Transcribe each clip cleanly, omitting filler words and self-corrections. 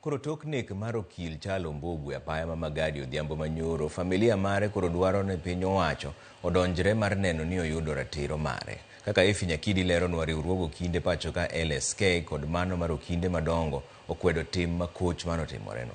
Koro tok nek mar okil Kyalo Mbobu e apaya ma Magadi odhiambo manyoro, familia mare koro dwaro ni piny owacho odonjre mar neno ni oyudo ratiro mare. Kaka Effie Nyakidi leronwa, riwruog okinde pacho ka LSK kod mano mar okinde madongo okwedo tim makoch manotimoreno.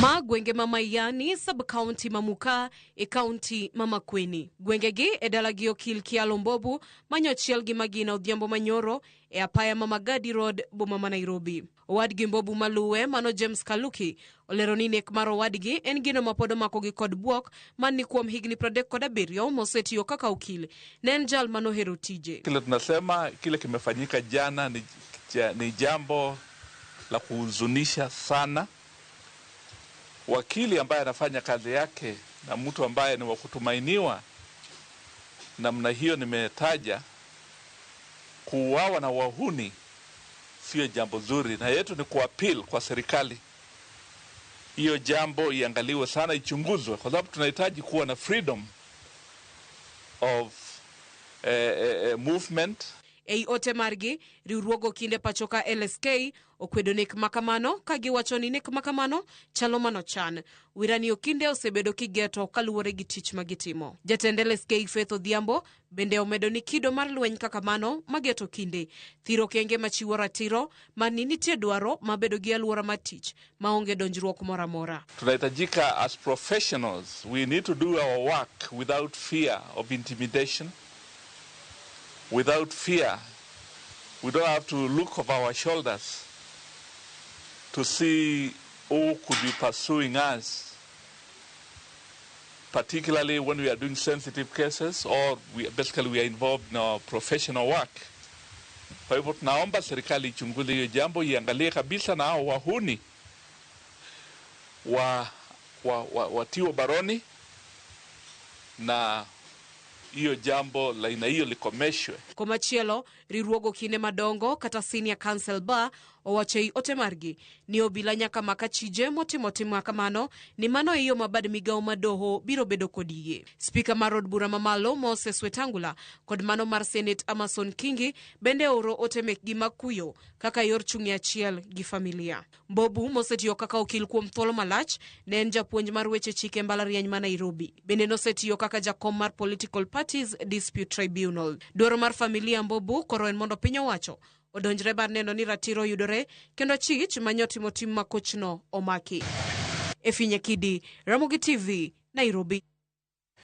Ma gwenge ma Mayiani, sub-county ma Mukaa e kaunti ma Makueni. Gwengegi e dalagi okil Kyalo Mbobu manyochiel gi magina odhiambo manyoro e apaya ma Magadi Road, boma ma Nairobi. Owadgi Mbobu maluwe, mano James Kaluki, olero ni nek mar owadgi en gino ma pod omakogi kod bwok man ni kuom higni 37 mosetiyo kaka okil, ne en jal manohero tije. Kile tunasema kile kimefanyika jana ni jambo la kuhuzunisha sana. Wakili ambaye anafanya kazi yake na mtu ambaye ni wa kutumainiwa namna hiyo nimetaja, kuuawa na wahuni sio jambo zuri, na yetu ni kuappeal kwa serikali hiyo jambo iangaliwe sana, ichunguzwe, kwa sababu tunahitaji kuwa na freedom of movement. Ei ote margi, riwruog okinde pacho ka LSK okwedo nek makamano ka giwacho ni nek makamano chalo manochan. Wirani okinde osebedo kigeto kaluwore gi tich magitimo. Jatend LSK Faith Odhiambo bende omedo ni kido mar lweny kaka mano mageto kinde thiro kenge machiwo ratiro mani nitie dwaro mabedo gi alwora mar tich maonge donjruok moro amora. Tunahitajika as professionals, we need to do our work without fear of intimidation, without fear. We don't have to look over our shoulders to see who could be pursuing us, particularly when we are doing sensitive cases or we are involved in our professional work. Kwa hivyo tunaomba serikali ichunguze hiyo jambo, iangalie kabisa na hao wahuni watiwe baroni na hiyo jambo la aina hiyo likomeshwe. Komachielo, riwruog okinde madongo kata Senior Counsel Bar owacho ei ote margi ni obila nyaka mak achije motimo tim makamano ni mano e yo ma bad migawo ma doho biro bedo kod yie. Spika mar od bura mamalo Moses Wetangula kod mano mar Senate Amason Kingi bende oro ote mekgi mag kuyo kaka yor chung' e achiel gi familia. Mbobu mosetiyo kaka okil kuom thuolo malach ne en japuonj mar weche chike mbalariany ma Nairobi. Bende nosetiyo kaka jakom mar Political Parties Dispute Tribunal. Dwaro mar familia Mbobu koro en mondo piny owacho odonjre bar neno ni ratiro yudore kendo achich manyotimo tim makochno omaki. Effie Nyakidi, Ramogi TV, Nairobi.